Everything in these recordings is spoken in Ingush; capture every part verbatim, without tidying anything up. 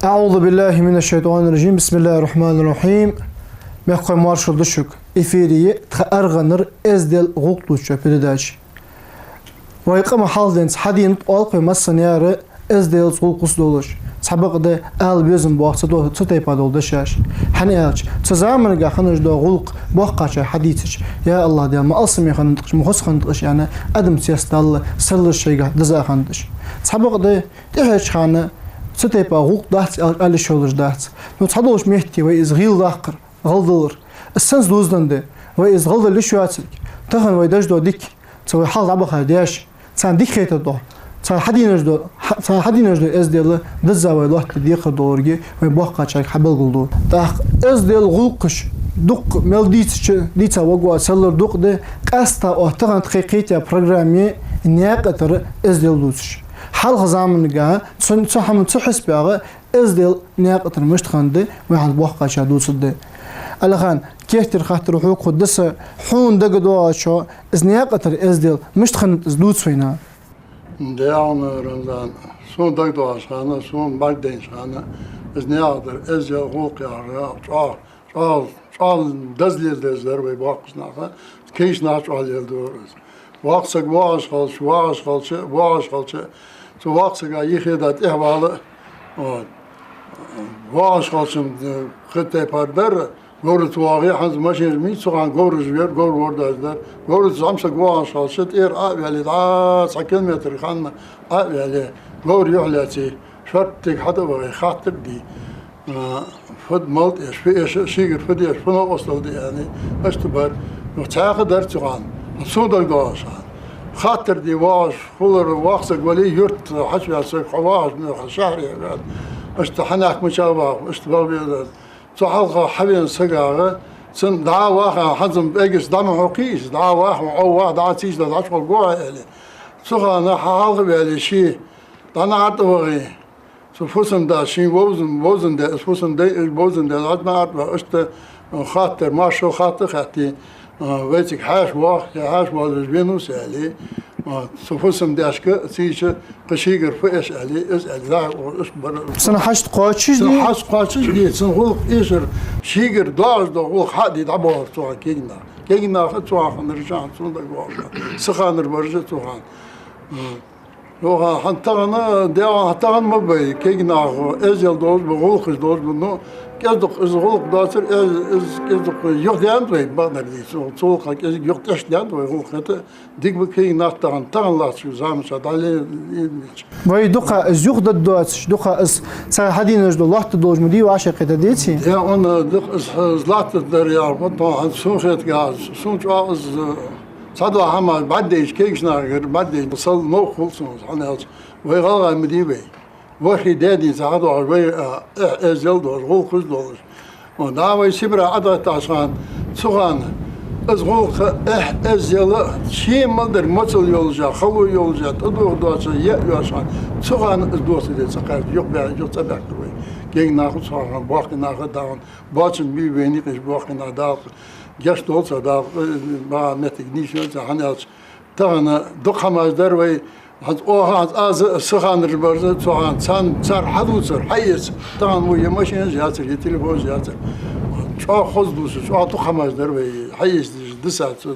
أعوذ بالله من الشيطان الرجيم. بسم الله الرحمن الرحيم. Мехкахой, моаршал да шуга. Эфире я тха аргӀанара эздел гӀулакх дувцача передача. Вай къаман хьал денз хьадийнад оалаш вай массане а эзделаца гӀулакхаш долаш. Цхьабакъда ала безам боагӀа цу, цу тайпара дола дешаш. ХӀана аьлча, цу заманга хинна дола гӀулакх боккхача хьадийцача, я АллахӀ Даьла, ма алсаме хиннад уж, ма хоза хиннад уж аьнна, адам цецдалла, серло шийгахьа диза хиннад уж. Цхьабакъда тӀехьарча хана цу тайпара гӀулакх дац аьле, ала йиш йолаш дац. Ну, цхьадолча метте вай из гӀийла даккхар, гӀалдалар. Из сенца дувзаденна да, вай из гӀалдала йиш йоацилга. Тахан вай деш дола дика, цу вай хьалха дӀабахача даьша, царна дика хетар да. Цар хьадийнаш дола, хьа-, цар хьадийнаш дола эздел дизза вай лоаттаде декхар долга вай боккхачарга хьабелгалду. ТӀаккха эздела гӀулакхаш дукха мел дийцача, дийца варгвоацаш серло дукха да, къаьстта оаха тахан тхоай кхийтта программе наькъа тӀара эздел дувцаш. Хьалха заманга цу, цу хӀаман цу хьисапагӀа эздел наькъа тӀара мишта хиннад, вай хӀанз боккхача дувцаргда. Алихан, керттера хаттар хьога хургда са, хьона дагадоагӀачох, из наькъа тӀара эздел мишта хиннад, из дувца вайна. ДегӀа, Рамзан, сона дагадоагӀача хана, сона бӀаргадайнача хана, из наькъа тӀара эздел гӀулакх яхар чӀоагӀа, чӀоагӀа, чӀоагӀа деза леладеш дар вай боккхийча наха, кегийча наха чӀоагӀа леладора из. Воккха саг воагӀаш хилча, воагӀаш хилча, воагӀаш хилча, цу воккхача сага юхе да тӀехвала, вот. ВоагӀаш хилча, э, кхы тайпара дар, говраца воагӀе, хӀанз машенаш ма йий, цу хана говраш вера, говр вордаш дар. Говраца зӀамсаг воагӀаш хилча, тӀера Ӏо а ваьле, дӀа цхьа километр хана Ӏо а ваьле, говр юхь лаьце, шорттига хьатӀавахе, хаттар де. А, фу да мала тӀа эш, фу эш, шийгара фу деш, фу новкъостал да аьнна, иштта бар. Ну, цхьаькха дар цу хана, сона дагадоагӀача хана. Хаттар де воагӀаш, хулар воккха саг вале, юрта хьачувена саг, хьо воагӀаш мел хьа шахьаре вена. Иштта хьанехк мича ваха, иштта бала беза. Цу хьалха хьавена сагага, цунна дӀа ваха, хӀанз-м бегаш дӀа ма хьокхий из, дӀа ваха, Ӏо ваха, дӀа цига да, дӀачухьал гӀо аьле. Цу хана хьа хьалха ваьле ше, дӀа наӀар тӀа вахе. Цу фусам-дас шийна вовзан, вовзандаь, из фусам-дай, из вовзандаь, дӀа наӀар тӀа ваха, иштта хаттар, маршо хатта хаьтте, а, вай цига хьаьша воагӀа, е хьаьша воалаш венав со аьле, а, цу фусам-даьшка цига кхы шийгара фу эш аьле, из аьле, дӀа, о, иштта бар. Цун хьашт кхоачашде? Цун хьашт кхоачашде, цун гӀулакх эшар, шийгара доагӀаш дола гӀулакх хьа а де дӀабоалар цу хана кегий нах. Кегий нах а цу хана хиннараш, сона дагадоагӀачох, са ханара бараш а цу хана. М. Йоах, хӀанз тахан, дегӀа, тахан ма бий, кегий наха эздел долаш ба, гӀулакхаш долаш ба. Ну, кӀезиг-дукха из гӀулакх доацар, из, из кӀезиг-дукха юхадаьннад вай, бакъдар дийцача. Цу гӀулакха кӀезига юха тӀехдаьннад вай гӀулакх. ХӀаьта дика ба кегий нах тахан, тахан латтача заманчухь дӀалелийнача. Вай дукха из юхадоацаш, дукха из цар хьадийнаш дола лоаттадолаш ма дий, вӀашагӀкхетар деций? Е, он, дукха из, из латтадар яхар, вот, хӀанз сона хетаргахьа, сона чӀоагӀа из, цхьадола хӀама бӀаргадайча, кегийча нахагара бӀаргадайча, сел новкъа хул сона, хӀана аьлча, вай гӀалгӀай ма дий вай. ВорхӀе даь дийна цхьа хьадоагӀаш вай, а, эхь-эздел долаш, гӀулакхаш долаш. О, дӀа вай Сибре Ӏодахийтача хана, цу хана из гӀулакх, эхь-эздел, ше мел дар моцал йолаш а, хало йолаш а, тӀадувха доацаш а, яа йоацаш хана, цу хана из доцаде ца кхаьчад, юхабаь-, юха цӀабаьхкар вай. Кегий нах а цу хана, боккхий нах а тахан, боацам бий вайна юкъе, боккхий нах, Дала гешт долда царна, Дала, э, багӀа моттиг нийсйойла царна, хӀана аьлча, тахан дукха хӀамаш дар вай, хӀанз оаха, хӀанз аз а, са ханараш бараш а, цу хана царна, цар хьадувцар, хьаэца, тахан мо е машенаш яцар, е телефонаш яцар. ЧӀоагӀа хоза дувцаш, чӀоагӀа дукха хӀамаш дар вай, хьаэца дезаш, дисаца,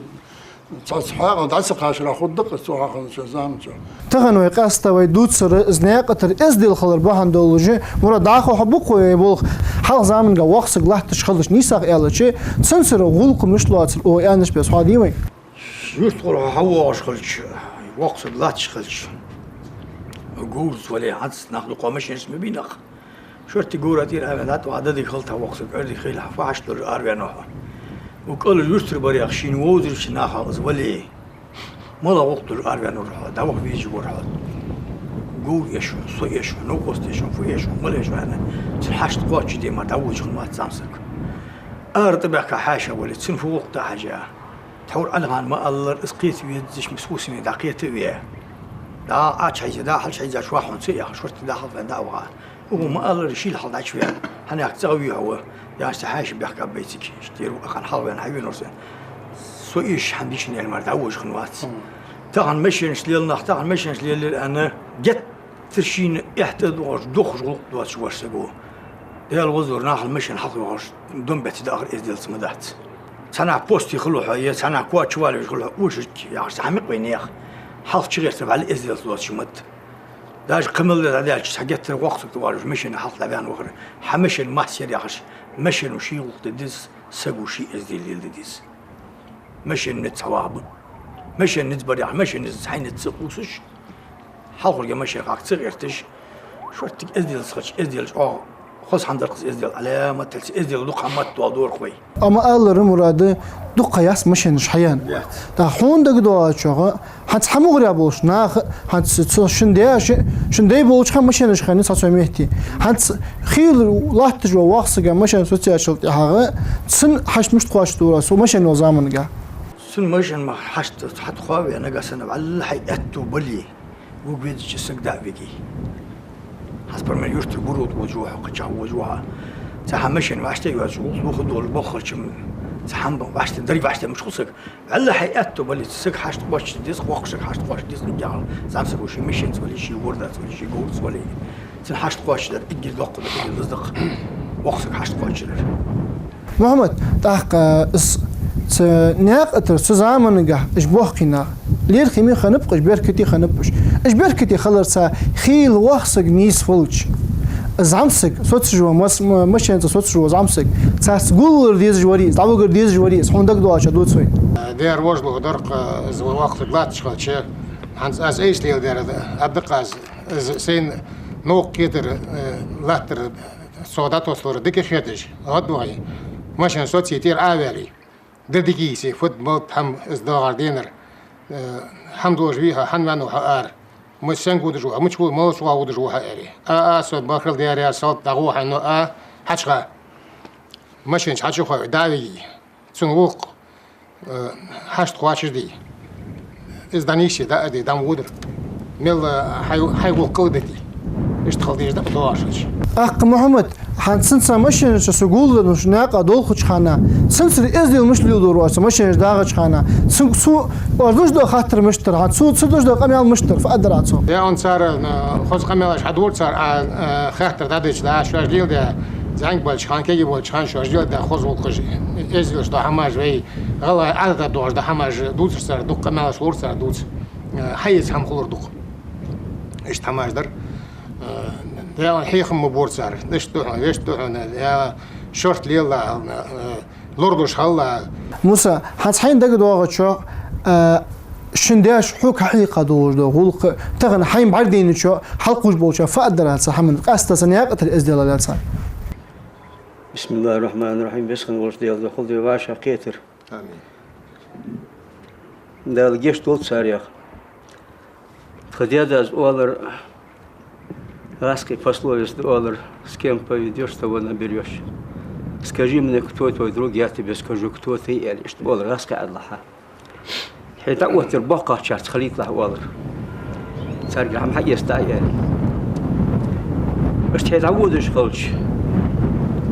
цхьацца хьаькъал дӀа ца кхачарах хургда-кх из цу хана хиннача заманчухь. Тахан вай къаьстта вай дувцар, из наькъа тӀара эздел хилар бахьан долаш, мурад дӀахо хьабу-кх вай болх, хьалха заманга воккха саг латташ хилча, нийсагӀа аьлча, цунцара гӀулакх мишта лоацар, о, аьннача беса хьадий вай? Юртара хьавоагӀаш хилча, воккха саг латташ хилча, говраца вале, хӀанз нах дукха машенаца ма бий нах. Шорттига говра тӀера а ваьнна, дӀатӀаваха дадига хилда воккха саг, кӀардига хилда, фу хьашт долаш араваьннав хьо. Укх кӀалхара юртара барех шийна вовзача наха из вале, мала гӀулакх долаш араваьннавар хьо, дӀаваха везаш вар хьо. Говр эш хьона, со эш хьона, новкъост эш хьона, фу эш хьона, мала эш хьона аьнна, цун хьашт кхоачашде мара дӀаводаш хиннавац зӀамсаг. Ара тӀабаьхка хьаьша вале, цунна фу гӀулакх да хьажа. Тхьовра Ӏалихана ма аллара, из кхета везача, мис фусаме дӀакхета а ве. ДӀа Ӏочухьийза, дӀа хьалчухьийзача ваха хьона ца яха, шортта дӀа хьалха ваьнна дӀа а ваха. Укхо ма аллара, шийла хьалха дӀачувена. Хьанехк цӀагӀа вий хьо, яхаш цхьа хьаьша баьхкаб вай цига. Иштта ер укхан хьалха ваьнна хьавенавар со. Со эш хьона дийшан аьле мара дӀаводаш хиннавац. Тахан машенаш лела нах, тахан машенаш лелаяр аьнна, гет Тера шийна эхь тӀадоагӀаш, дохаш гӀулакх доацаш вола саг ва. Даьла возаллора, нахал машен хьалха йоагӀаш, дом бетта дахар эзделца ма дац. Цхьаннахьа посте хилва хьо, е цхьаннахьа коача валавеш хилва хьо, ошадка яхаш, цхьа хӀама ма йий вайнаьха. Хьалха чугӀертар вӀалла эзделца доацаш ма да. Даже кхы мел дӀадаьлча, цхьа геттара воккха саг тӀавалавеш, машен хьалха дӀаваьнна вахар, хьа машен масса яр яхаш, машено ший гӀулакх де деза, саго ший эздел леладе деза. Машен низ цхьа ваха ба. Машен низ бар яхаш, машен низ цхьай низ ца кхувсаш, хьалхарча машен хьакха ца гӀерташ, шорттига эзделца хилча, эздел чӀоагӀа хоза хӀама дар-кх из, эздел Ӏаламат хилча, эздел дукха хӀама ма товдора вай. Амма аллара мурада дукха яц машенаш хьаяьнна. Яц. ТӀаккха хьона дагадоагӀачох, хӀанз хьа мугӀара болча наха, хӀанз цу шун даьша, шун дай болча хана машенаш хиннай цхьацца метте. ХӀанз хийла латташ вола воккха саг машен соцаяьчул тӀехьагӀа, цун хьашт мишта кхоачашдора цу машен йолча заманга? Цун машен мара хьашт хьатӀакхоаве, нагахьа санна вӀалла хьай аьттув бале, вуг везача саг дӀа а виге. ХӀанз, пример, юртара гурулт вожа ваха, кхычахьа вожа ваха. Цхьа хӀама машен вӀаштӀехьа йоацаш, гӀулакх лоха долаш боххачам, цхьа хӀама вӀаштӀехьа, деррига вӀаштӀехьа мишта хул саг? ВӀалла хьай аьттув бале, цу сага хьашт кхоачашде деза, воккхача сага хьашт кхоачашде деза, кхы а гӀалгӀай замсаго ший машенца вале, ший вордаца вале, ший говраца вале. Цун хьашт кхоачашдар эггара доккха да, эггара лаза да-кх воккхача сага хьашт кхоачашдар. Мухьаммад, тӀаккха из цу наькъа тӀара, цу заманга уж боккхий нах, лерхӀаме хиннаб-кх уж, беркате хиннаб уж. Уж беркате хиларца хийла воккха саг нийсвелча, зӀамсаг, соцаш вола, мас-, м-, машенца соцаш вола зӀамсаг, царца гулвалар дезаш варий из, дӀавигар дезаш варий из, хьона дагадоагӀачох дувца вайна. Дера вожалух дар-кх, из воккха саг латташ хилча, хӀанз аз айса леладер аргда-кх аз, из сайна новкъа кхетар, э, латтар, цо дӀатоссалур дика хеташ, гӀадвахе, машен соцае тӀера Ӏоваьле. Деррига йисте, фуд-малад хӀама из доагӀар денар. Э, хӀама долаш вий хьо, хӀана ваьннав хьо ара? Ма сенга водаш ва хьо, мича ва, малаш ва водаш ва хьо, аьле. А, а, со бахарал дера, салт дӀагӀо хьона, а, хьачугӀа. Машен чу хьачухой, дӀа а виге. Цун гӀулакх, э, хьашт кхоачашде. Из дӀанийсъе, дӀа а де, дӀа ма водар. Мел, э, хьай, хьай гӀулакх кӀалдите. Иштта хила дезаш да-кх доагӀаш хилча. ТӀаккха, Мухьаммад, хӀанз цунца машенаца со гулденнача наькъа долхача хана, цунцара эздел мишта леладора оаш, цу машенаш дагӀача хана? Цу, цо оаш деш дола хаттар мишта дар, хӀанз цо, цо деш дола къамаьл мишта дар, фу аргдар Ӏа цох? Е он цар, э, хоза къамаьлаш хьадора цар, а, э, хаттар дӀадича, да, шоаш леладаь, зӀамига болча хана, кегий болча хана шоаш леладаь хоза гӀулакхаш, эзделаш дола хӀамаш, вай гӀалгӀай Ӏадатах доагӀаш дола хӀамаш дувцар цар, дукха къамаьлаш лора цар дувца. Э, хьаэца хӀама хулар дукха. Иштта хӀамаш дар. Э, Даьла хьехам ма бора цар. Иштта да хьона, вешта да хьона, Даьла шортта лелалахь, э, лорадолаш хилалахь. Муса, хӀанз хьайна дагадоагӀачох, э, шун даьша хьога хьахьийха долаш дола гӀулакх, тахан хьайна бӀаргадайначох, хьалкхувш болчох фу аргдар Ӏа цу хӀаман, къаьстта цу наькъа тӀара эздел лаьца? بسم الله الرحمن الرحيم. Веза хинна волча Даьла духьал да вай вӀашагӀкхетар. Амин. Дала гешт долда царех. Тха даь-дас оалар, гӀазкхий пословица да оалар: «С кем поведёшь, того наберёшь. Скажи мне, кто твой друг, я тебе скажу, кто ты», аьле, иштта оалар гӀазкхий Ӏадалахьа. Хье дӀаоттар боккхагӀчарца хилийталахь, оалар. Царгара хӀама хьаэца дӀа а аьле. Иштта хье дӀаводаш хилча,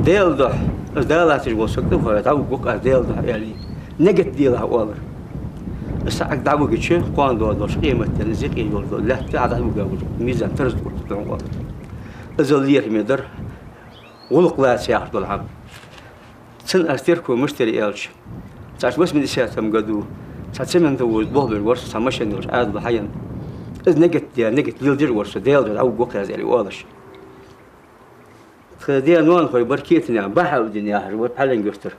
Даьла духьа, из Дала латташ вола саг да хьо, дӀавугаргва-кх аз Даьла духьа, аьле, нигат делахь, оалар. Из саг дӀавигача, кхоана доагӀаш долча къематдийнахьа из юкъе йолаш дола лаьтта Ӏа дӀавига веза, мизан тараза тӀа гӀоргва хьона, оалар. Иззал лерхӀаме дар гӀулакх лаца яхаш дола хӀама. Цун аз терко мишта йир аьлча, цхьа восьмидесятом году цхьа цементовоз болх беш вар со, цхьа машен йолаш Ӏаьдало хьаенна. Из нигат даь, нигат леладеш вар со, Даьла духьа дӀавугаргва-кх аз, аьле, оалаш. Тха даь-ноанахой бар Кетанах, Бахьаудин яхаш вар Пхьиленгуьртара.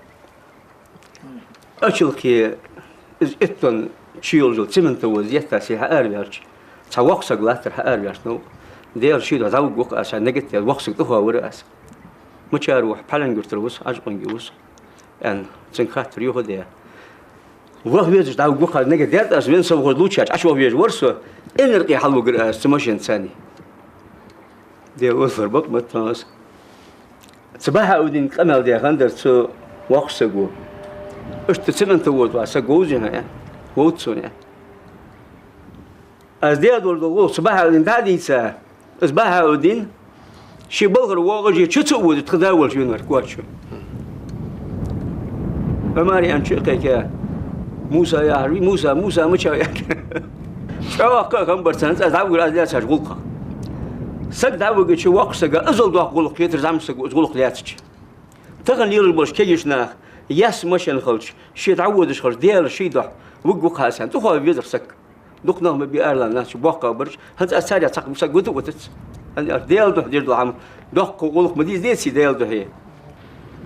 Ачалкхе из итт тонн чуйолаш йола цементовоз етта сий хьаараваьлча, цхьа воккха саг латтар хьаараваьлча новкъа. Даьла ший духьа дӀавугаргва-кх аз, ша нигат даь, воккха саг тӀаховра аз. Мичара ва хьо? Пхьиленгуьртара ва со, Ӏажкъонгий ва со, аьнна, цунга хаттар юха а даь. Ваха везача дӀавугаргва-кх аз, нигат даьд аз, венна совхоз лувчача Ӏочуваха везаш вар со, Эннаркъе хьалвигар аз цу машенаца. Даьла озалур бакъ ма тохас. Цу Бахьаудинга къамаьл даь хиннадар цу воккхача саго. Иштта цементовоз ваха саг вовзий хьона, аьнна. Вовз сона, аьнна. Аз даь долаш дола гӀулакх цу Бахьаудина дӀа а дийца, из Бахьаудин ший балхара воагӀаш а, чу ца а водаш, тха да волча венавар-кх коачаш. Ӏумар аьнна чу а кхайкаяь, Муса яхар вий, Муса, Муса, мича ва аьнна. ЧӀоагӀа кхы а хам бар царна, аз дӀавигар аз лаьцача гӀулакхах. Саг дӀавигача, воккхача сага азал доккха гӀулакх хетар зӀамсаго, из гӀулакх лаьцача. Тахан лелаш болча кегийча наха, яьсса машен хилча, ше дӀаводаш хилча, Даьла ший духьа, виггу-кх аз аьнна, тӀахо везар саг. Дукха нах ма бий аралаьнна, нах чу боккхагӀбараш, хӀанз аз царех цхьаккха саг вита а витац. ХӀанз Даьла духьа деш дола хӀама доккха гӀулакх ма дий из, деций Даьла духьа.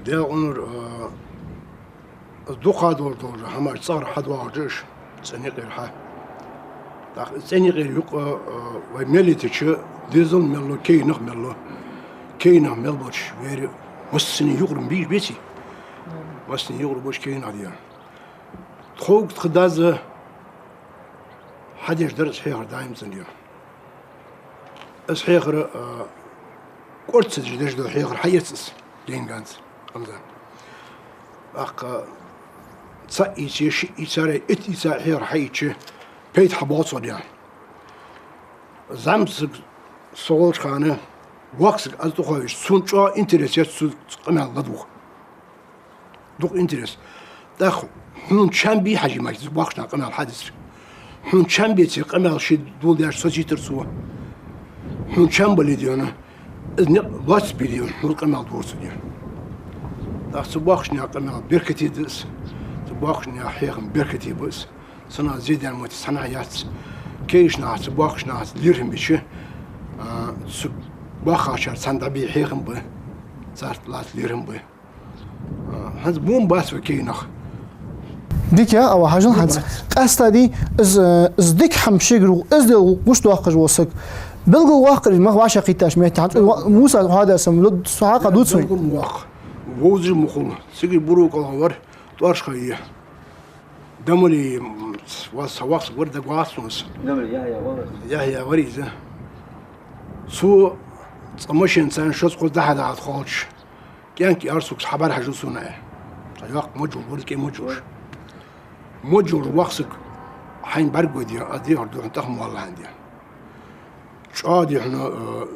Даьла къонахий, а, Аз дукха долаш дола хӀамаш цӀагӀара хьадоагӀаш да уж, цӀен юкъера хьа. ТӀаккха цӀен юкъера юкъа, а, вай мел йитача, дезал мел лу, кегий нах мел лу. Кегий нах мел болча вера массане юкъара бий, беций? Массане юкъара болча кегий нах дий. Тхога тха дас хьадеш дар из хьехар даим цӀена дий. Из хьехар, а, кӀорда ца деш деш дола хьехар хьаэц из денганца, Рамзан. ТӀаккха цаӀ ийце, шиъ ийцаре, итт ийца хьехар хьаийцача, пайда хьабоагӀа цох дий. ЗӀамсаг со волча хана, воккха саг аз тӀаховш, сона чӀоагӀа интерес яц цу къамаьл ладувгӀа. Дукха интерес. ТӀаккха хьона чам бий, Хьажи-Мажи, цу боккхача наха къамаьл хьадисар. Хьона чам беце, къамаьл ше доладеш сацийтар цо. Хьона чам бале дий хьона, из никъ лоацца бе дий хьона, хьона къамаьл дора цо дий. ТӀаккха цу боккхача наьха къамаьл беркате да из, цу боккхача наьха хьехам беркате ба из. Цунах зе даьнна моттиг цхьаннахьа яц. Кегийча нахаца, боккхача нахаца лерхӀам бича, а, цу боккхагӀчар цхьана дӀабе хьехам ба, царца лаца лерхӀам ба. ХӀанз бувн бац вай кегий нах. Дика я, ава хьажал хӀанз. Къаьстта дий, из, э, из дика хӀама шийгара, из дел гуш доаккхаш вола саг. Белгал ваккхар из, мах вӀашагӀкхийттача метте. ХӀанз ва-, Муса хьоадаь сам, лу-, со хьакъа дувц вайна. Белгал ма ваккха. Вовзаш ма хул. Цигара буро кӀалха вар, тӀоараш ха я. Дамали, м, ва-, са вахса вар дагавац сона. Дамали Яхья вар. Яхья вар из. Цо цкъа машен царна шозза-кхозза дӀа-хьа дахьа тхолча. КӀаьнк яр сога, хьабар хьажал сона, аьнна. Цхьа йоккха модж йолаш вар, кӀе модж йолаш. Модж йолаш воккха саг хьайна бӀаргагой дий, аз дехар ду хьона, тӀахмолла хьайна дий. ЧӀоагӀа дий хьона, э,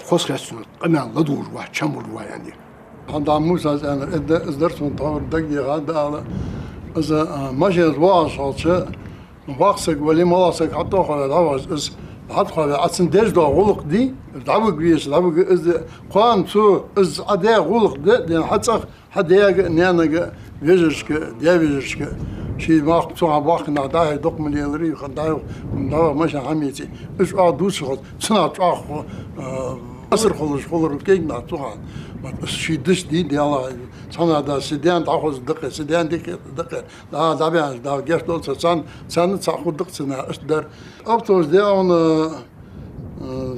хоза хет сона, къамаьл ладувгӀаш ва, чам болаш ва, аьнна дий. ХӀанз Мусас аьннар, из да-, из дар сона тховра дагадеха, да ала, из, э, машенца воагӀаш хилча, воккха саг вале, моллагӀа саг хьатӀахове, дӀавахаш, из хьатӀахове, Ӏа цунна деш дола гӀулакх дий, дӀавига веза, дӀавига из, кхоана цо из Ӏа даь гӀулакх да, ден хьа цӀагӀа, хьа даьга а, наьнага а, вежарашка а, даь-вежарашка а, ший мах цу хана боккхий нах дӀа-хьа дукха ма леларий, хӀанз дӀа-хьа, дӀа-хьа машен хьамеце, из чӀоагӀа дувцаш хилча, цунах чӀоагӀа, а, асар хулаш хулар кегий нах цу хана. Вот, из ший диш дий, Даьла, цхьаннахьа да, са даьна дӀахоза да-кх, са даьна дика хет да-кх. Да, дӀабаьннаш, Дала гешт долда царна, царна цхьа хургда-кх цунна, иштта дар. Автобус дӀа а, э,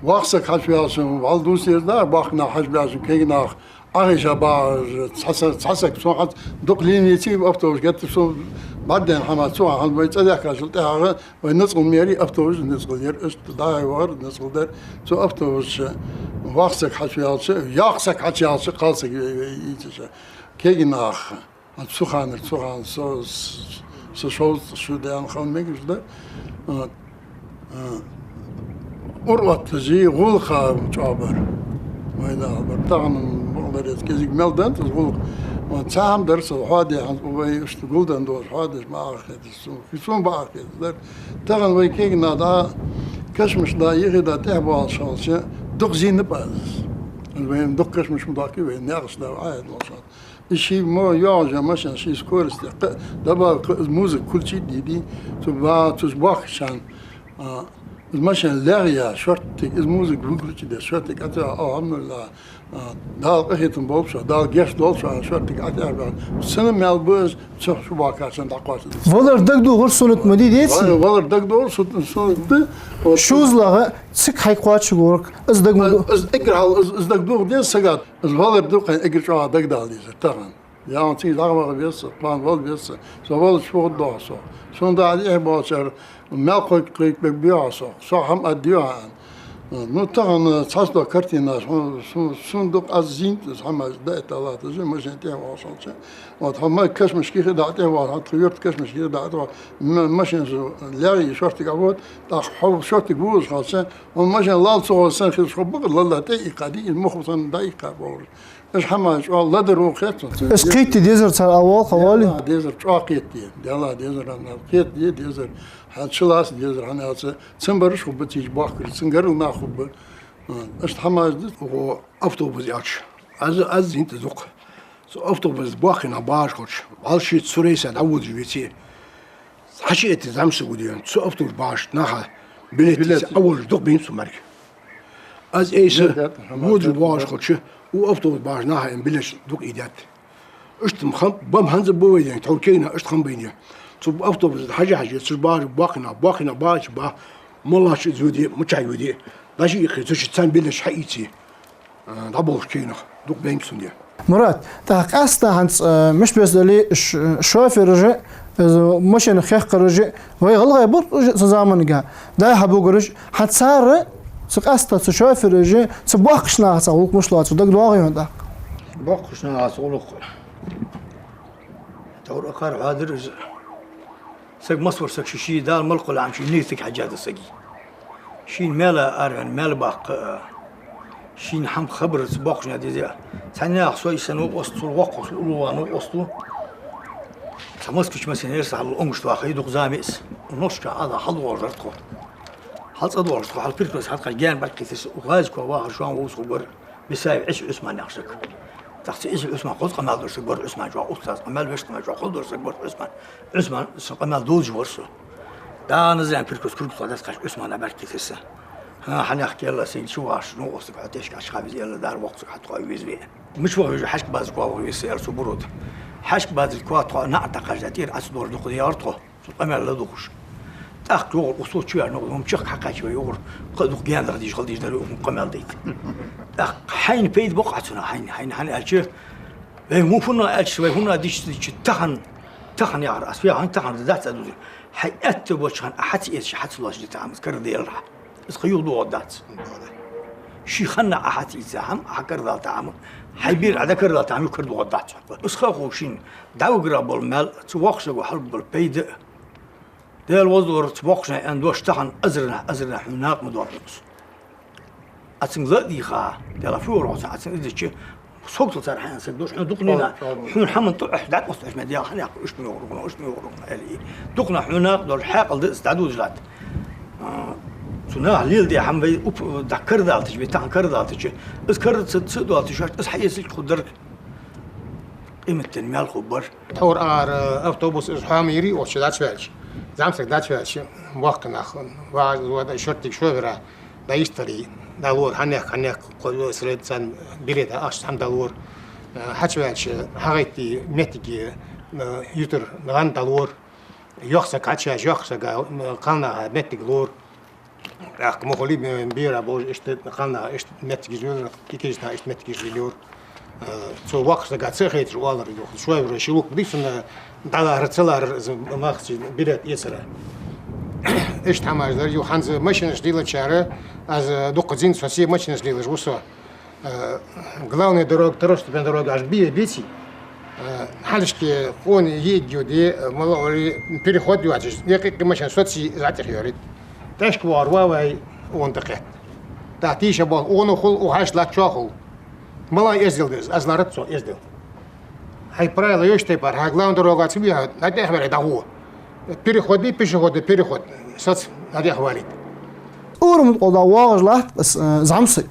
воккха саг хьачуваьлча, вӀалла дувца деза да, боккхий нах хьачубаьлча, кегий нах Ӏохайша багӀаш, цхьа са-, цхьа саг, сона хӀанз дукха линия ца я автобус геттара, сона бӀаргадайна хӀама, цу хана вай цӀадаьхкачул тӀехьагӀа, вай ницкъал мара автобус ницкъал яр, иштта дӀа-хьа вахар ницкъал дар. Цу автобуса чу воккха саг хьачуваьлча, йоккха саг хьачуваьлча, кхалсаг ве-, ве-, ийцача. Кегий нах. Цу ханара, цу хана со, с-, со шовзткъа шу даьнна хила мегаш да. А, а, ур оттажи, гӀулакха чӀоагӀа бар. Вай нах бар. Тахан бакъдар яц, кӀезига мел даьннад из гӀулакх. Ва цхьа хӀама дар са хьоаде, хӀанз вай иштта гулденна долаш хьоадеш ма Ӏохайша хеташ, сона, сона ма Ӏохайша хеташ дар. Тахан вай кегий нах дӀа кашамашка дӀа, юхе дӀа тӀехбоалаш хилча, дукха зийнаб аз. Вайна дукха кашамаш ма доаккхий, вай наькъаш дӀа Ӏохайша долаш. Из ший мо йоагӀаш я машен, ший скоростех кхы а добавка, из музыка включить дий, цу ба-, цу боккхагӀчарна, а, из машен легӀа я шорттига, из музыка выключить де шорттига, а, алхьамдулиллахӀ, а, Дала къахетам болба шоана, Дала гешт долда шоана, шорттига ӀотӀехбаьб. Цунна мел ба из, цу шу боккхагӀчарна дӀакхоачаш. Валар дагадоагӀар суннат ма дий, деций? Валар дагадоагӀар су-, суннат да. Вот. ШозлагӀа цига хьайга кхоачаргволга, из дага ма ду. Из эггара хьалха, из, из дагадоагӀа деза сага. Из валар да, кхы эггара чӀоагӀа дагадала дезар тахан. Яхьа цига дӀаваха веза, кхоана вала веза. Со валча фу хургда хьона сох? Сона дӀа тӀехбоалачар мел кхойк-, кхойкабергбий хьона сох? Со хӀама аргдий хьона? Ну, тахан цхьацца дола картинаш, хьона, сона, сона дукха аз зийнад из хӀама, дӀа а тӀалаташ, машен тӀехвоалаш хилча. Вот, хьо ма кашамашка юхе дӀа тӀехвоал, хьо тха юрта кашамашка юхе дӀа тӀехвоал, м-, машен цу легӀа шорттига Ӏовода, тӀаккха хьо шорттига вувлаш хилча, хьона машен лалла ца гӀо санна хилча, хьо бакъда лалла тӀаийккхадий, из мухха санна дӀаийккхаб бохаш. Уж хӀамаш чӀоагӀа ладар ву хет сона. Из кхетаде дезар цар а вол, хьо вале? Даьллахь, дезар чӀоагӀа кхетаде. Даьллахь, дезар, кхетаде дезар. Хьан чулоацаш дезар, хӀана аьлча, цун бараш хургба, цига бохкараш, цун гаргара нах хургба. Иштта хӀамаш да, оаха автобус яьлча. Аз, аз зинта дукха. Цу автобус бохкина багӀаш хилча, вӀалла ше цу рейса дӀаводаш веце, хьачуэтта зӀамсаг ва дийна, цу автобус багӀача наха билет, билет ца Ӏоволаш дукха бейнаб сона мара. Аз айса водаш воагӀаш хилча, укх автобус багӀача наха аьнна билеташ дукха ийдад. Иштта ма хам-, ба-м хӀанз а ба вай ден, тхьовра кегий нах иштта хам байна. Цу автобус хьажа-хьажа, цу багӀача бохкина, бохкина багӀача ба, моллагӀчо из йоде, мичахьа йоде, дӀачуиккхе, цу чу царна билеташ хьаийце, а, дӀаболхаш кегий нах дукха бейнаб сона ден. Мурад, тӀаккха къаьстта хӀанз, э, мишта бес дале, ш-, шофераш а, из машина хехкараш а, вай гӀалгӀай ба уж цу заманга, дай хьабугараш, хӀанз цар, цу къаьстта цу шофераш а, цу боккхача нахаца гӀулакх мишта лоацар, дагадоагӀий хьона тӀаккха? Боккхача нахаца гӀулакх. Тхьовра акхар хьоадир из. Саг массавар саг ший-ший Дала мел кхоллам ший нийсага хьежжа да сага. Шийна мел араваьнна, мел баккха, а, шийна хӀама хабарца боккхача наха дезе. Цхьаннех со из санна ва къост, цул воккхагӀа, цул уллув ва ва къост. Цхьа москвич машина яр са хьалла, онгаш вахе дукха зама я из. Ношка Ӏала хьалдоагӀаш дар тхо. ХьалцӀадоагӀаш тхо, хьал Пиркос хьатӀакхаьчача гаьна бӀаргакхийтар са, ГӀазиков вахар, шоана вовзаш хургвар. Бисаев Ӏиса Ӏусман яхаш саг. ТӀаккха цу Ӏиса Ӏусмана хоза къамаьл деш саг вар Ӏусман, чӀоагӀа устаз, къамаьл веш, къамаьл чӀоагӀа хоза деш саг вар Ӏусман. Ӏусман, са къамаьл долаш вар со. Дала зен Пиркос кургтоха дас кхаш Ӏусмана бӀаргакхийтар са. ХӀа, хьанех кхелла син чу ваш, ну, ослик хьо тешка аш хавиз, элла дар воксик хьатха виз ве. Мича вахар вижу, хьашка база кхоавах виз, эр цу бурод. Хьашка база кхоа тхо, наӀ тӀакхаш да, тӀера ац дор дукха яр тхо. Цу къамаьл ладувгӀаш. ТӀаккха югӀар усо чу ваьнна, ну, чехка хьакхаьча вай югӀар, кхы а дукха гаьнара дийша хила дийша дар, укхун къамаьл дайта. ТӀаккха хьайна пайда бокъа цунах, хьайна, хьайна, хьайна аьлча, вай му фуннагӀа аьлча, вай хӀуннагӀа дийша дийша, тахан, тахан яхар, аз вяхьан тахан дац а дуза. Хьай аьттув болча хана а хьаца эцаш, хьаца лоацаш дита хӀама, из кара делар хьа. Из кхы юха доагӀаргдац. Ший ханна а хьаца ийца хӀама, хьа кара далта хӀама, хьай бер Ӏа дӀакара далта хӀама юха кара доагӀаргдац хьона. Из ха хов шийна, дӀавигара бола маьл, цу воккхача саго хьалургбола пайда а. Даьла воздухара цу боккхача наха аьнна дош тахан азарнахьа, азарнахьа хьона накъа ма доархӀ из. Ӏа цунга ла а дийха, Даьла фу вар хьо цунна, Ӏа цунна из дича, согтал цар хьаьна саг дош, хьона дукха нина, хьона хӀаман тӀу ахь дӀакъост ахь ме дегӀа хьанех, иштта ма йохар хьона, иштта ма йохар хьона, аьле. Дукха нах хьона накъа дола хьаькъал да из дӀадодаш латт. А, цу наха леладе хӀама вай уп-, дӀа кара далтача, вай тахан кара далтача, из кара ца, ца доалта шоашта, из хьаэцалга хургдар къематден маьл хургбар. Тхьовра ара автобус из хьома йири, оцу дӀачуваьлча, зӀамсаг дӀачуваьлча, боккхий нах, вагӀа, вада, шортига шофера, дӀайистари, дӀалора, хьанех, хьанех, кхо сред цан билет, ахча хӀама дӀалора. Хьачуваьлча, хьагӀайтти моттиге, ютар гӀан дӀалора. Йоккха саг хьачуваьлча, йоккхача сага, кхалнаха моттиг лора. ТӀаккха мухали бера божа иштта кхалнаха иштта моттигаш лора, кикижна иштта моттигаш лора. Э, цу воккхача сага ца хеташ оалар ю. Шоай вара ши лук бисана дӀалахар, ца лахар, из махчи билет эцара. Иштта хӀамаш дар ю. ХӀанз машинаш лелачара, аз дукха зин со се машинаш лелаш ва со. Э, главная дорога, второстепенная дорога аж бе беци. Э, хьалашке къоне йиъиг ю де, э, мала ори переход ю ачаш. Якъикъи машин соци затих йорит. ТӀашка вар ва вай он дакхет. Та тийша бол, он хул, у хаш лачо хул. Мала эздел дез, аз ларат цо эздел. Хьай правила йош тайпара, хьа главная дорога ца биха, на тӀехваре дагу. Переходный, пешеходный переход. Соц, на тӀехварит. Урам тӀа воагӀаш латт из, э, зӀамсаг.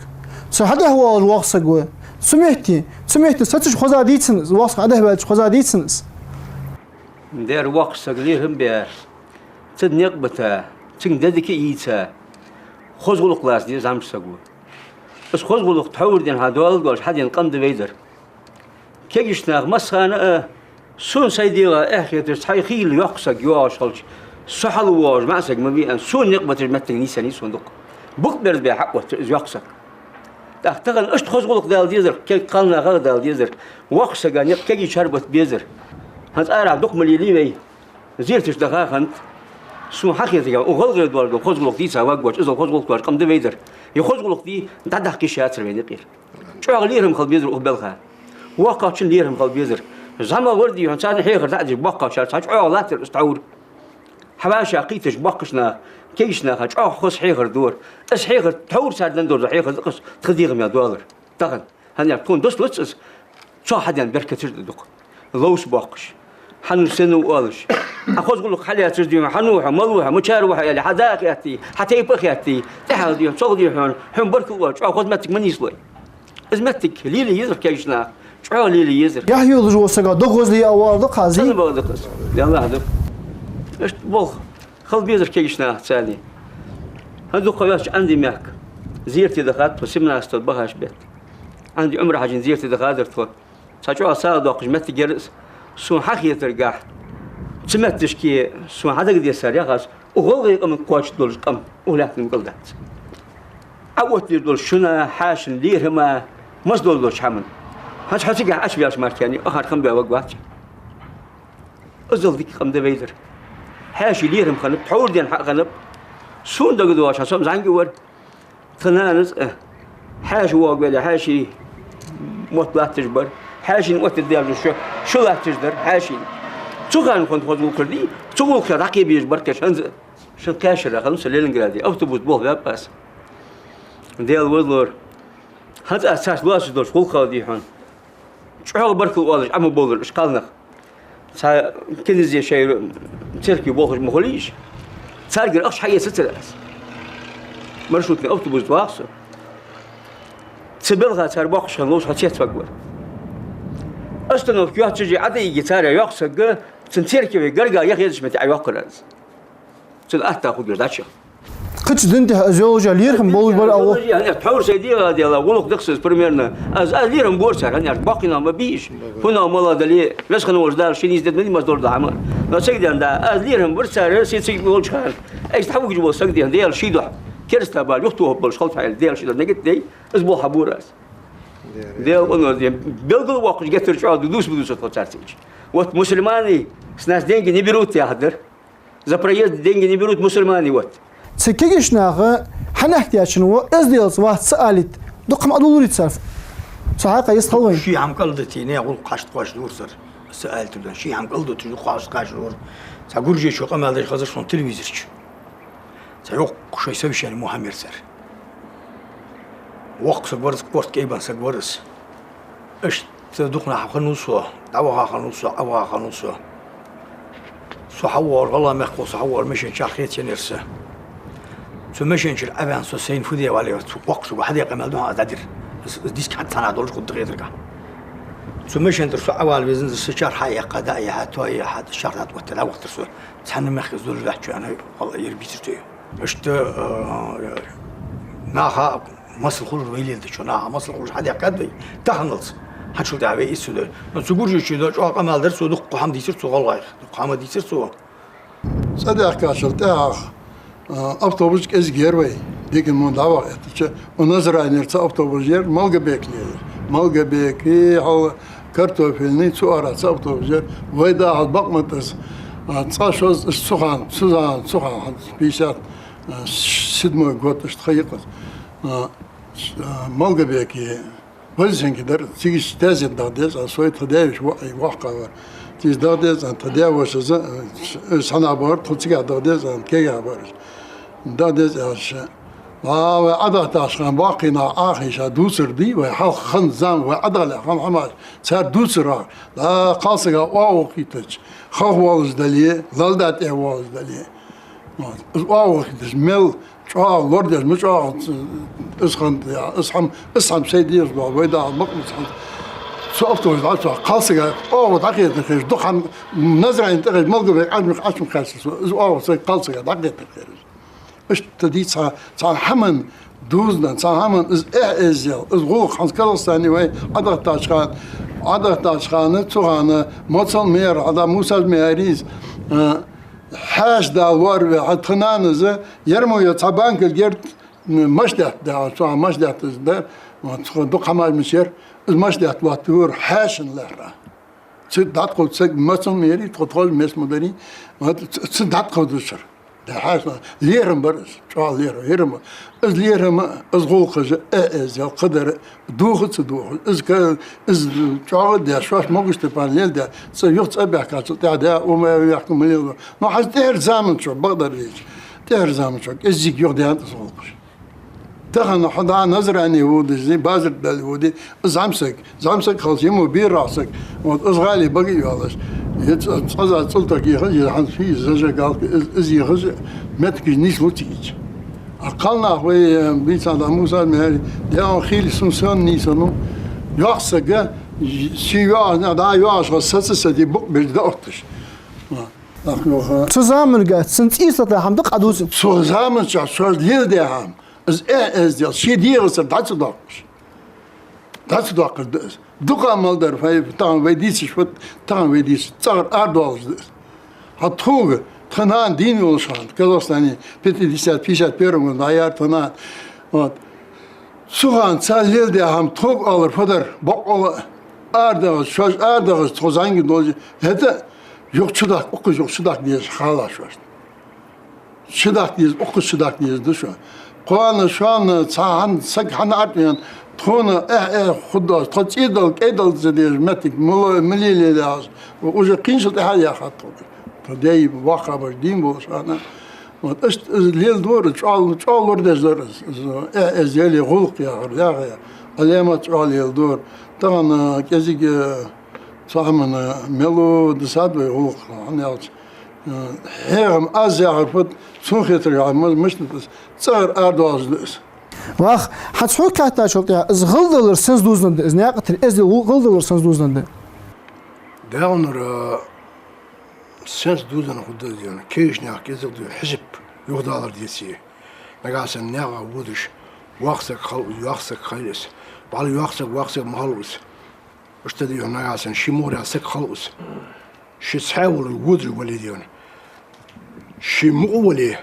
Цу хьадехьа воагӀаш воккха саг ва. Цу метте, цу метте сацаш хоза дийцан из, воккха саг хьадехьа ваьлча хоза дийцан из. Дера воккха саг лерхӀам бе, цу некъ бита, цунга дезаки ийца, хоза гӀулакх лаца деза зӀамсаг ва. Из хоза гӀулакх тхьовра ден хьа дола долаш хьаден къам да вай дар. Кегийча наха массахана а, сона сай дегӀа эхь хеташ, цхьа хийла йоккха саг йоагӀаш хилча, со хьалвоагӀаш маӀа саг ма вий аьнна, сона некъ баташ моттиг нийсъеннай сона дукха. Букъ берзабе хьаоттар из йоккха саг. ТӀаккха тахан иштта хоза гӀулакх дала дезар, кегий кхалнаха дала дезар, воккхача сага некъ кегийчар бата безар. ХӀанз арахьа дукха ма лелий вай. Зерташ даха хант. Сона хьахетаргахьа, укх гӀалгӀай дола хоза гӀулакх дийца ваггоча, иззал хоза гӀулакх доацаш къам да вай дар. Е хоза гӀулакх дий, дӀадахка йиш яцар вай некъера. ЧӀоагӀа лерхӀам хила безар укх балха. ВоккхагӀчун лерхӀам хила безар. ЗӀамагӀа вар дий хьона, царна хьехар дӀа а деш, боккхагӀчар цхьа чӀоагӀа латтар из тхьовра. Хьаваьша кхийтача боккхача наха, кегийча наха чӀоагӀа хоза хьехар дар. Из хьехар тхьовра цар дан дорза хьехар да из, тха дегӀа мел доаллар. Тахан. ХӀана аьлча тхона дус лац из, цо хьадена беркаташ да дукха. Ловца боккхаш. Хьан ва, сенна ва оалаш. Хьа хоза гӀулакх хьалаьцача дий хьона, хьан ва хьо, мала ва хьо, мичара ва хьо аьле, хьа да хетий, хьа тайпа хетий, тӀехьа дий хьона, цох дий хьона, хьона баркал оалаш, чӀоагӀа хоза моттиг ма нийслой. Из моттиг лелае езар кагийча наха, чӀоагӀа лелае езар. Яхь йолаш вола сага дог гӀозле а вар да кхази? Цхьана бала да кхаз. Яллахь да. Иштта болх хила безар кагийча наха царна. ХӀанз дукха ха йоацача Ӏанди мехка зерате дахад тхо, семнадцатого бахаш бетта. Ӏанди Ӏумар-Хьажий зерате дахадар тхо. Цхьа чӀоагӀа сагӀа доаккхаш моттиг яр из. Сона хьахетаргахьа, цу метташка сона хьадагадессар яхаш, укх гӀалгӀай къаман кхоачаш долаш къам укх лаьттан кӀал дац. Ӏооттадеш долаш шуна, хьаьшийна лерхӀама, масса дола долча хӀаман. ХӀанз хьо цигахьа Ӏочубаьлча мара кхы а ахар хам бе ваг вац. Иззал дика къам да вайдар. Хьаьший лерхӀам хиннаб, тхьовра денз хьа а хиннаб. Сона дагадоагӀаш хьа со-м зӀамига вар. Тха нанас а хьаьша воагӀа вале, хьаьший мотт латташ бар. Хьаьшийна оттаргдаьлча шу, шу латташ дар хьаьшийна. Цу хана хинна хоза гӀулакхаш дий, цу гӀулакхех дӀакхебеш бар кхы шанза. Шин кхаь шера хиннав со Ленинграде, автобус болх баьб аз. Даьла возалора. ХӀанз аз царца лоацаш долча гӀулакхах дий хьона, чӀоагӀа баркал оалаш Ӏо ма бовлар уж кхалнах. Цхьа киназе шоай церкве болхаш ма хулий уж. Царгара ахча хьаэцацар аз. Маршрутный автобус тӀа вагӀа со. Цу балха цар боккхача хана ловш хьо цецваргвар. Остановка йоацача Ӏодийга цар йоаккх саг, цун церкве гаргагӀа яха езача метте Ӏойоаккхар аз. Цун атта хургйолаш дӀачуяха. Кхыча дина тӀа из йолаш лерхӀам болаш бар а ва. Йолаш, хӀана, тхьовра сай дегӀа дела, гӀулакх да-кх из примерно. Аз, аз лерхӀам бора цар, хӀана аьлча, боккхий нах ма бий уж. ХӀана мала дале, веза хинна волча Дала ший нийсдергда масса дола хӀама. Но цига денз да, аз лерхӀам бора цар, се цига волча хана. Айса дӀавугаш вола саг дий хьона, Даьла ший духьа кераста бала юхатохаргболаш хилда хьо аьле, Даьла ший духьа нигат дой, из болх хьабора аз. Даьла къинош дий, белгалвоаккхаш геттара чӀоагӀа дус ма дусар тхо царца хилча. Вот мусульмане с нас деньги не берут яхар дар. За проезд деньги не берут мусульмане, вот. Цу кагийча наха хьанехк даьчун ва, эзделца вац ца алийта, дукха хӀама Ӏодулларий цар? Цу хьакъехьа йист хила вайна. Ший хӀама кӀалдитий, наьха гӀулакх хьашт кхоачаш дора цар, ца алийтар да. Ший хӀама кӀалдиташ дукха хьашт кхоачаш дора. Цхьа гуржечо къамаьл деш хазар сона телевизора чу. Цхьа йоккха шоай совещани мо хӀама яр цар. Воккха саг вар из, корта кӀайбенна саг вар из. Иштта дукха нах хиннав со, дӀаваха хиннав со, Ӏоваха хиннав со. Со хьавоагӀар, гӀалгӀай мехка со хьавоагӀар, машен чу хетаеннаяр са. Цу машен чура Ӏоваьнна со сайна фу де вале, цу воккхача саго хьадаь къамаьл да хьона аз дӀадир. Из, из диска хьатӀа цхьаннахьа долаш хургда хетаргахьа. Цу машен тӀара со Ӏовала везанза, са чарх хьаяьккха, дӀа а яьха, то а яьха, чарх тӀа оттаде дӀавахийтар со. Цхьанне мехка из долаш вац, аьнна, хьал а ер бийцар цо. Иштта, а, наха масал хулар вай леладечох, наха масал хулаш хьадаьхкад вай, таханалца. Хьачул тӀехьа вай из ца дой. Но цу гуржечо да чӀоагӀа къамаьл дар, цо дукха хӀама дийцар цо гӀалгӀайх, дукха хӀама дийцар цо. ЦӀадаьхкачул тӀехьагӀа, а, автобус кӀезига яр вай, дикан мо дӀаваха эттача, укх Назранера цхьа автобус яр, Малгобеке лелар. Малгобеке, хьал Картофельный, цу оагӀорахьа цхьа автобус яр. Вай дахьал бакъ ма тӀа из, а, цкъа-шозза, из цу хана, цу заман, цу хана, пятьдесят, а, седьмой год, иштта ха я-кх из. А, а, Малгобеке, Вознесенский дар, цига иштта таьзета даха деза, а, со тха даь-веший воӀ, воккха вар. Цига даха деза, а, тха даь-воша из, а, из хьанах бар, тхо цигахьа даха деза, а, кагий бар из. Даха деза аьлча, а, вай Ӏодахийтача хана боккхий нах Ӏохайша дувцар дий, вай хьалха хинна зама, вай Ӏодахале хинна хӀамаш, цар дувцар, а, кхалсага оагӀув хийтача, хах воалаш дале, лала да тӀа воалаш дале. Вот. Из оагӀув хийтача, мел чӀоагӀа лорадеш, ма чӀоагӀа, из хиннад, из хӀама, из хӀама сай дезаш дола, вай дахьал бакъ ма ца хиннад. Цу автобуса дӀачу кхалсага оагӀув дӀакхетар хеташ, дукха хӀама Назране тӀехьа Малгобеке Ӏочу-, Ӏочу ма кхаьчар со, из оагӀув сай кхалсага дӀакхетар хеташ. Иштта дий цхьа, цхьан хӀаман дувзаденна, цхьан хӀаман из эхь-эздел, из гӀулакх хӀанз Казахстане вай Ӏодахийтача хана, Ӏодахийтача хана, цу хана моцал ма яр, Ӏада Мусас ма яр из, а, хьаьша да лоархӀаш ве, хьа тха нанас, ер мо я цхьа банкал герт, машдетта да, цу хана машдетта из да, цу хана дукха хӀамаш мича яр, из машдетта лоаттавора хьаьшан лаьрхӀа. Цу дӀатӀакхувда саг, моцал ма ярий, тхо тхоаш мес ма дарий, вот, ц-, цу дӀатӀакхувдачар. Да хьаьшан лерхӀам бар из, чӀоагӀа лерхӀам, лерхӀам бар. Из лерхӀам, из гӀулакхаш, э, э, эздел, кхыдар, дувха ца дувха. Из ка-, из чӀоагӀа а даь, шоаш могаш тайпара леладаь, цӀа юха цӀа баьхкачул тӀехьа даь, ума яхка ма леладу. Но хӀанз тӀехьарча заман чу, бакъдар дийцача, тӀехьарча заман чу кӀезига юхадаьннад из гӀулакхаш. Тахан хьо дӀа Назране водаш, зи базар дале воде, из зӀамсаг, зӀамсаг хилча, мо берах саг, вот, из гӀалий бага йоалаш. Е ц-, цкъаза цӀалтаг ехаш, е хӀанз фи зажигалка, из, из ехаш, моттигаш нийслуц цига. А кхалнах вай, э, бийца да Муса мехьар, дегӀан хили сун сан нийсану, йоккха саг, ший йоагӀаш, дӀа йоагӀаш, хьо саца сади букъ беш да отташ. Ах, йоха. Цу заманга, цун цӀийсата хӀама да къа дувца. Цу заман чу шоаш леладаь хӀама, из э, эздел, ший дегӀацара дӀа ца доаккхаш. ДӀа ца доаккхаш да из. Дукха мел дар, вай, тахан вай дийцаш, вот, тахан вай дийцаш, цӀагӀара арадоалаш да из. Хьа тхога, тха нана дийна волаш хана, Казахстане, пятьдесят, пятьдесят первом году, дӀаяьр тха нана. Вот. Цу хана цар леладаь хӀама тхога оалар фу дар, бокъонца арадахаш, шоаш арадахаш, тхо зӀамига долаш, хӀаьта юха чудаккха, укхаза юха чудаккха дезаш хала шоашта. Чудаккха деза, укхаза чудаккха деза да шо. Кхоана, шоана, цхьа хӀама, саг хӀана арт вена, тхона, э, э, худдош, тхо цӀийдала, кӀайдала ца дезаш, моттиг, мало, мали лелаеш, уже кхин шо тӀехьа яхад тхо. Тхо дай, ваххабаш, дийна болаш хана. Вот, иштта из леладора, чӀоагӀа, чӀоагӀа лорадеш дар из, из, э, э, эздел, гӀулакх яхар, яхар. Ӏаламат чӀоагӀа леладора. Тахан, э, кӀезига, э, цхьа хӀамана мело дисад вай гӀулакх, хӀана аьлча. Э, хьехам аз яхар фуд, цун хетар яхар ма-, мишта да из, цӀагӀара арадоалаш да из. Вах, хӀанз хьога хаьттачул тӀехьагӀа, из гӀалдалар сенца дувзаденна да, из наькъа тӀара эздел гӀал-, гӀалдалар сенца дувзаденна да? ДаьгӀанара сенца дувзаденна хургда из, кегийча наьха кӀезига да хьисап, юхадалар деце. Нагахьа санна наькъа водаш, воккха саг хилва из, йоккха саг хилва из, бӀаьл йоккха саг, воккха саг ма хилва из. Иштта да из, нагахьа санна ший мугӀара саг хилва из. Ше цхьаь вале, водаш вале да из. Ше мукъа вале,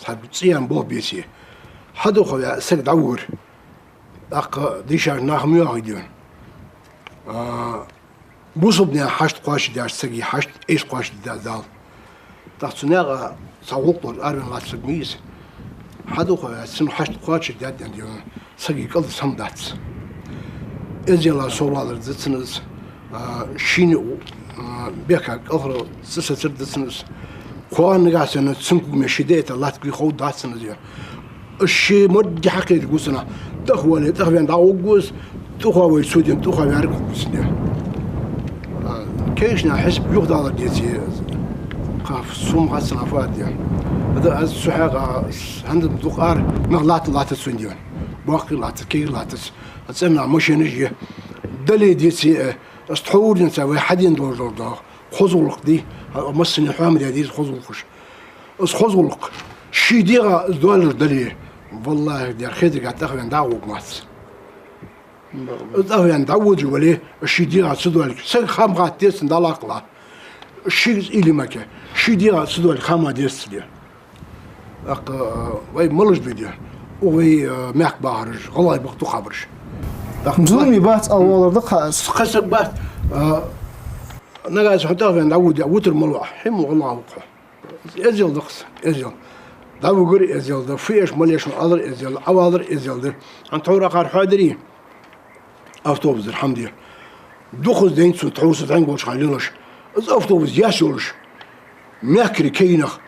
цхьа цӀен болх беце, хьадувха ваь саг дӀавугар. ТӀаккха дийшача наха ма йоахий да из. А, бусалба наьха хьашт кхоачашдеш, сага хьашт эш кхоачашдеш Дала. ТӀаккха цу наькъа цхьа гӀулакх долаш араваьнна латта саг ма йий из. Хьадувха ваь, цун хьашт кхоачашдаьд аьнна да из, сага кӀалдиса хӀама дац. Эздела совлалар да цун из, а, шийна, а, бехка кӀалхара цӀи сацар да цун из. Кхоана нагахьа санна цун кугаме ше даьча лаьтта гӀой ховргдац цун из. Из ше морг хьакхийргва цунах. ТӀехвале, тӀехваьнна дӀагӀоргва из, тӀехвале, цо дийна тӀехваьрг хургва цунна. А, кегийча наьха хьисап юхадалар деце, кхаф сум хьацна фаде. Ада аз цу хьакъехьа хӀанз дукха ара нах латта латтац цунна да из. Боккхий латтац, кегий латтац. А цӀенна машенаш я. Дале деце, э, аз тхьовра денз вай хьадена долаш дола хоза гӀулакх да, а, массане хьоамадаь деза хоза гӀулакхаш. Из хоза гӀулакх. Ший дегӀа из доаллаш дале, валлахӀи, дер хетарга тӀехваьнна дӀагӀоргвац. Из тӀехваьнна дӀаводаш вале, ший дегӀа ца доаллаш, сага хӀама хатта деза цунна Дала кхелла. Шийга из уйла ма кий, ший дегӀа ца доаллаш хӀама деза цунна. ТӀаккха, э, вай малаш ба да? Укх вай, э, мехка бахараш, гӀалгӀай ба-кх дукхагӀбараш. ТӀаккха зуламе бац ала воаллар да-кх из. Кхы саг бац, э, нагахьа санна хьо тӀехваьнна дӀаводе, вутар малав, хьо ма гӀалгӀа ва-кх хьо. Эздел да-кх из, эздел. ДӀавугар эздел да, фу эш, мала эш аьнна алар эздел да, Ӏовалар эздел да. ХӀанз тхьовра акхар хьоадирий? Автобус дар хӀама да. Дукхаза дайнад цо тхьовра со тӀехьа волча хана лелаш. Из автобус яьсса йолаш, мехкарий, кегий нах,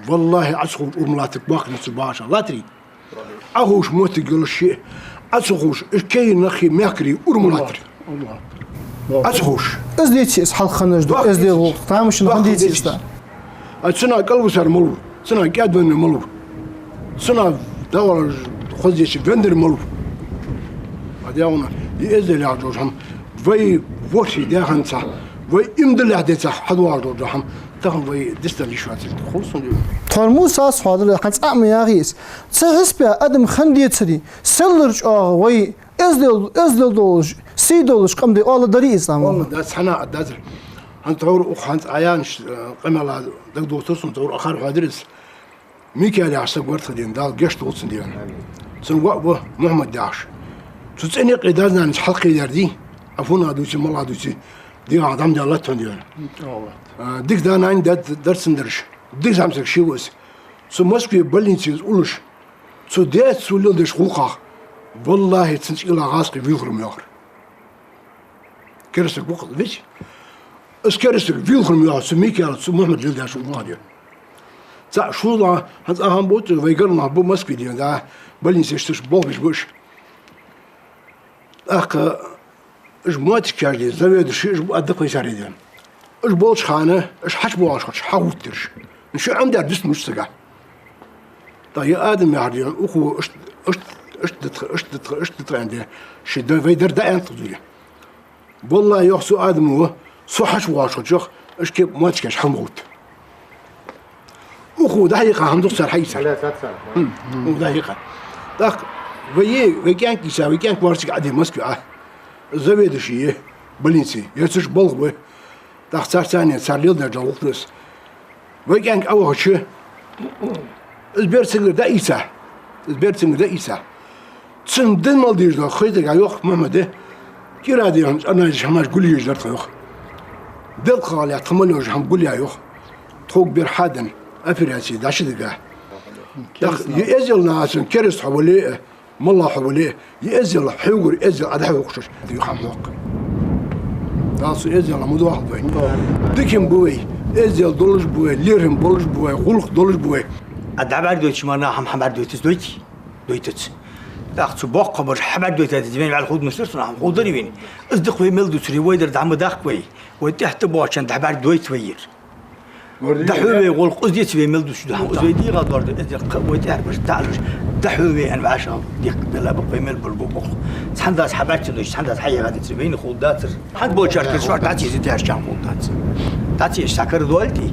валлахӀи, Ӏа ца ховш урам латтаргбац-кх цу бахача, латарий? Ӏа ховш моттиг йолаш ше, Ӏа ца ховш, уж кегий нахи мехкарий урам латтар. Ӏа ца ховш. Из деце из хьалха хиннаш да, эздел гӀулакх, тамашийна хӀама деце из. А цунах кӀалвисар малав, цунах кӀаьдвеннар малав, цунах дӀавалар хоза деча вендар малав. А даьгӀана, из эздел яхаш дола хӀама, вай ворхӀе даь хиннад цхьа, вай иман диллалехь децахь, хьадоагӀаш дола хӀама, тахан вай дицдала йиш яц из, хов сона. Тхьовра Мусас хьоадаьр, хӀанз цкъа а ма яхий из. Цу хьисапе адам хинна децаре, селлара чӀоагӀа вай эздел, эздел долаш, сий долаш къам да оаладарий из, амма? Оаладац, хӀана а дацар. ХӀанз тхьовра укх хӀанз Ӏа яьннача, э, къамаьла дагадоагӀа сона, тхьовра акхар хьоадир из. Микаил яхаш саг вар тха дена, Дала гешт долда цун дена. Цун воӀ ва Мухьмад яхаш. Цу цӀен юкъе даь-нанас хьалкхийдар дий, Ӏа фуннагӀа дувце, малагӀа дувце, дегӀах дӀа ма даьллад тхона дена. А, дика да-нана дар, дар цун дараш. Дика зӀамсаг ше ва из. Цу Москве больнице из уллаш, цу даьца цо леладеча гӀулакхах, валлахӀи, цун цӀийла гӀазкхий вийлхар ма йоахар. Керастаг ва-кх из, вич? Из керастаг вийлхар ма йоахар цу Микаила, цу Мухьмада леладаьча гӀулакха ден. ЦаӀ шозлагӀа, хӀанз а хӀама бувц, вай гаргара нах ба Москве дена, да, больницаш тӀа болх беш ба уж. ТӀаккха уж моттигаш де, заведующий уж ба, а дакхайсарий дена. Уж болча хана, уж хьачубоагӀаш хилча, хьагӀовттар уж. Ши Ӏомадаьр дицмаш сага. ТӀаккха ер адам яхар дий хьона, укхо иштта, иштта, иштта да тха, иштта да тха, иштта да тха аьнна, ший да, вай дар да аьннад тха зуре. ВаллахӀи, йоах цу адамо, со хьачубоагӀаш хилча, йоах, уж кеп мотт кийча хьалма гӀовтт. Укхо дӀахьекха хӀама дукха цар хьаийцар. Хьалаьцад цар. Хм, укхо дӀахьекха. ТӀаккха вай, вай кӀаьнк ийца, вай кӀаьнк варциг Ӏадий Москве а. Заведующий я больници, ер цу чу болх бу. ТӀаккха цар царна, цар леладаь жал гӀулакх да из. Вай кӀаьнк Ӏовахача, из бер цунгара дӀаийца. Из бер цунгара дӀаийца. Цун дин мел дезаш дола хайтаргахьа, йоах Мухьмада, кӀира дий хьона цӀернаш хӀамаш гулъеш дар тха, йоах. Делкъа гӀале тха мел йолаш хӀама гулъяь, йоах. Тхога бер хьаденна, операци дӀачудига. ТӀаккха ер эздел наха цун кераста хьо вале а, моллагӀа хьо вале а, ер эздел хьогара эздел Ӏа дӀахьокхаш, юха хьа ма хьокх. Дала цу эзделах ма доахалда вай. Дика хӀама ба вай, эздел долаш ба вай, лерхӀам болаш ба вай, гӀулакх долаш ба вай. Ӏа дӀабӀаргадойтача мара наха хӀама хьабӀаргадойтац, дойтий? Дойтац. ТӀаккха цу боккхагӀбараш хьабӀаргадойтац, вайна вӀалла хургдацар цунах хӀама, хургдар вайна. Из дукха вай мел дувцаре, вай дар дӀа ма даккха вай. Вай тӀехьа тӀабоагӀачарна дӀабӀаргадойтац вай ер. ДӀахьо вай гӀулакх, из деций вай мел дувцаш дола хӀама. Из вай дегӀа доарду, из дер кхы а вай тӀехьарбаш дӀаалаш. ДӀахьо вай аьнна вӀашагӀ дехка белла ба-кх вай мел бар бу бокъо. Цхьан дас хьабӀаргадойташ, цхьан дас хьайийха децаре, вайна хулдац ер. Хьан болчар кхерча, цар дӀацийза тешчан хулдац. ДӀацийза цхьа кара доаллий,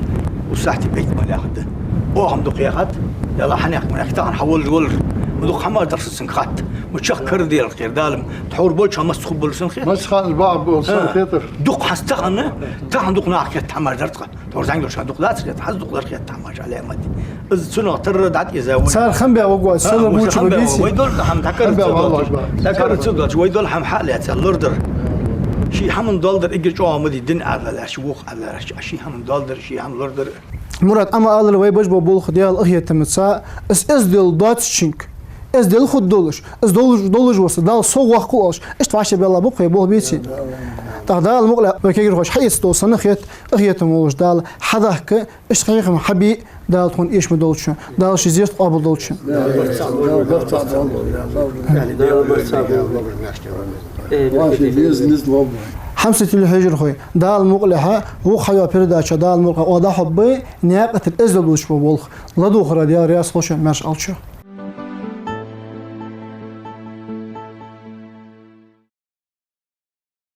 ус сахьте байтамал яхаргда. Оаха-м дукха яхад, яла хьанех-манех тахан хьаволаш волар. Ма дукха хӀама а дарса цунга хатта. Ма чакх кара делар кхера Дала-м. Тхьовра болча хана маца хургболаш санна хет. Маца хана баӀ болаш санна хетар. Дукха хӀанз тахан, тахан дукха наха хетта хӀамаш дар тха. Тхьовра зӀамига долча хана дукха дац хетта, хӀанз дукха дар хетта хӀамаш Ӏаламате. Из цунах тарра дӀатӀаийза вай. Цар хам бе вагва, сала муча бабиси. Вай дола хӀама дӀакара ца долча. ДӀакара ца долча, вай дола хӀама хьалаьца, лорадар. Ший хӀаман дола дар эггара чӀоагӀа ма дий, дин Ӏаьдала лаьрхӀа, вокх Ӏаьдала лаьрхӀа, ший хӀаман дола дар, ший хӀама лорадар. Мурад, амма алар вай беш бола болх Даьла къахетамца, из эздел доацачунга, эздел хургдолаш, из долаш, долаш ва са, Дала сов воаккхалва оалаш, иштта вӀашагӀбелла ба-кх вай болх беций. ТӀаккха Дала мукъалехь вай кагирхоша хьаэца дола санна хет, къахетам волаш Дала хьадахка, иштта хьехам хьабе, Дала тхона эша ма долда шо, Дала ший зерат къоабал долда шун. Хьамсара телехьежархой, Дала мукъалехь, вокх хьайола передача Дала мукъалехь, оаха дӀахьоргба наькъа тӀара эздел дувцаш бола болх. ЛадувгӀара Даьла раьза хилва шоана, маьрша Ӏалда шо.